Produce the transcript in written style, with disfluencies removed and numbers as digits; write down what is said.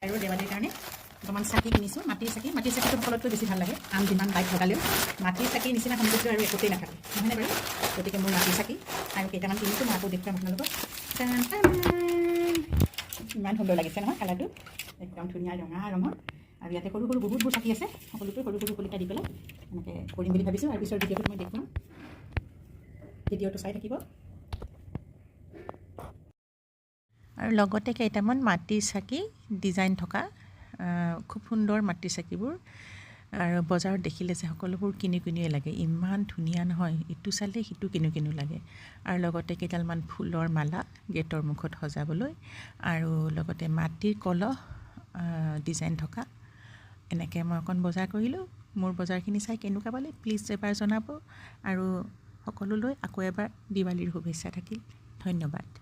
আৰু দেৱালীৰ কাৰণে দুটামান চাকি কিনিছোঁ, মাটিৰ চাকি। মাটিৰ চাকিটো সকলোতকৈ বেছি ভাল লাগে। আন যিমান লাইট লগালেও মাটিৰ চাকিৰ নিচিনা সৌন্দৰ্য আৰু একোতেই নাথাকে, নহয়নে বাৰু? গতিকে মোৰ মাটিৰ চাকি আৰু কেইটামান কিনিছোঁ, মই আকৌ দেখুৱাম আপোনালোকক। টান টান। ইমান সুন্দৰ লাগিছে নহয় কালাৰটো, একদম ধুনীয়া ৰঙা ৰঙৰ। আৰু ইয়াতে সৰু সৰু বহুতবোৰ চাকি আছে। সকলোতে সৰু সৰু শলিতা দি পেলাই এনেকৈ কৰিম বুলি ভাবিছোঁ আৰু পিছৰ ভিডিঅ'টোত মই দেখুৱাম। ভিডিঅ'টো চাই থাকিব। আৰু লগতে কেইটামান মাটিৰ চাকি ডিজাইন থকা, খুব সুন্দৰ মাটিৰ চাকিবোৰ। আৰু বজাৰত দেখিলে যে সকলোবোৰ কিনো কিনোৱে লাগে, ইমান ধুনীয়া নহয়, ইটো চালে সিটো কিনো কিনো লাগে। আৰু লগতে কেইডালমান ফুলৰ মালা গেটৰ মুখত সজাবলৈ আৰু লগতে মাটিৰ কলহ ডিজাইন থকা। এনেকৈ মই অকণ বজাৰ কৰিলোঁ। মোৰ বজাৰখিনি চাই কেনেকুৱা পালে প্লিজ এবাৰ জনাব। আৰু সকলোলৈ আকৌ এবাৰ দিৱালীৰ শুভেচ্ছা থাকিল। ধন্যবাদ।